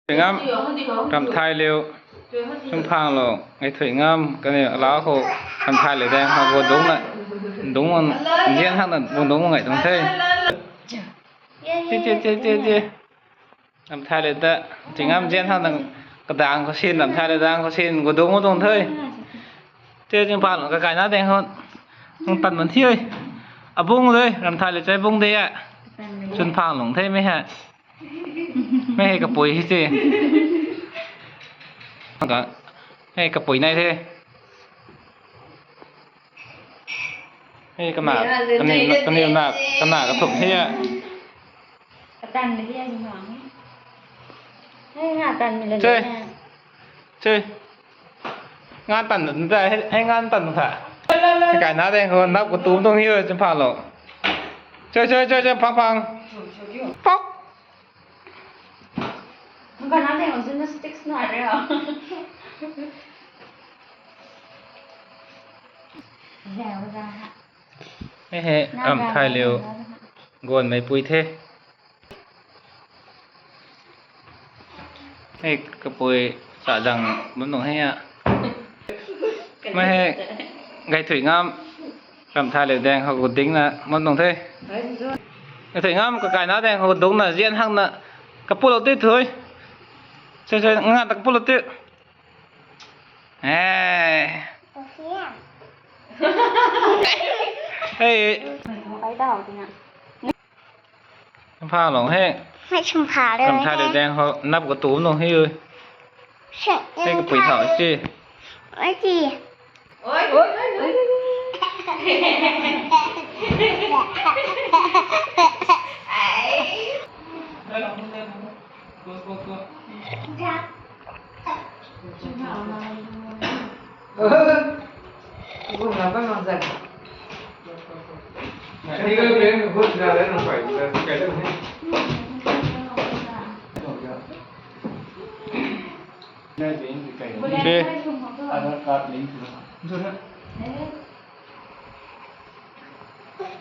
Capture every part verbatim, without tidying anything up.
Thuingam, Ramthailiu, Chungphanglou, Gaithuingam, kaniw alau khou, Ramthailiu daeng khou gu dungcna, dungc, nzian hakna bung dungc ngai tuang the. Ramthailiu ta, Thuingam nzian hakna, kadaeng khou sin, Ramthailiu daeng khou sin gu dungc tuang the. Te Chungphanglou kakaina daeng khou, nang tan man thi e. Abung de, Ramthailiu chai bung de a. Chungphanglou the mei hei. Mei hei kapui hei te. Hei kapui nai the. Hei kana, kaniw na, kana kathumh the a. Katan mei di a, Chungphang. Hei, nga tan mei le. Che. Ngan tan ta, hei ngan tan ta. Kakaina daeng khou nap khou tum tuang hi, Chungphanglou. Che, che, che, che, phang, phang. Pok. Kakaina daeng khou gymnastics na re o. Hei hei, Ramthailiu guanmeipui the. Hei kapui sa zang bam nung hei a. Mei hei, Gaithuingam, Ramthailiu daeng khou gu dingcna bam nung the. Gaithuingam kakaina daeng khou dungcna nzian hakna kapulou ti thui. Che, che, nga ta kapulou ti. Hei. Chungphanglou hei. Ramthailiu daeng khou nap khou tum nung hi. Hei kapui thau si.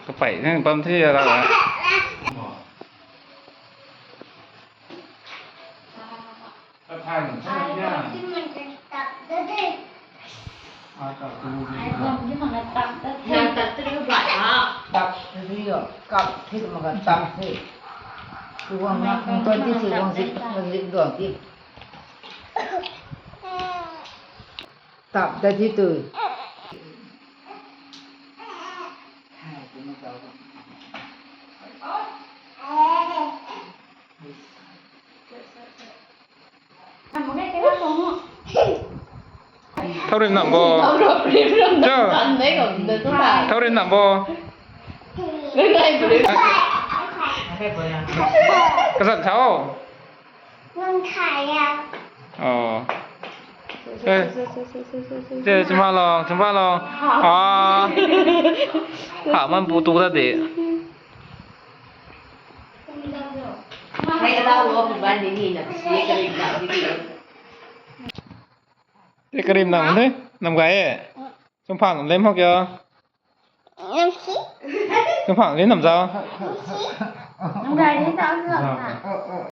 Kapei nang bam the ra. Tap the di o, kap the mak ka tap the. Tuang na, tuang di si, tuang zip, tuang zip duang di. Tap da di tu. Thau rin nam bo. Cho. Thau rin nam bo. Kazan sao. Oh. Eh. Che, Chungphanglou, Chungphanglou. Ah. Ha, man pu tu da de. Te karim nam the, nam gay e. Chungphang nam lem ho kyo. Chungphang lem nam zau. Nam gay ni zau zau na.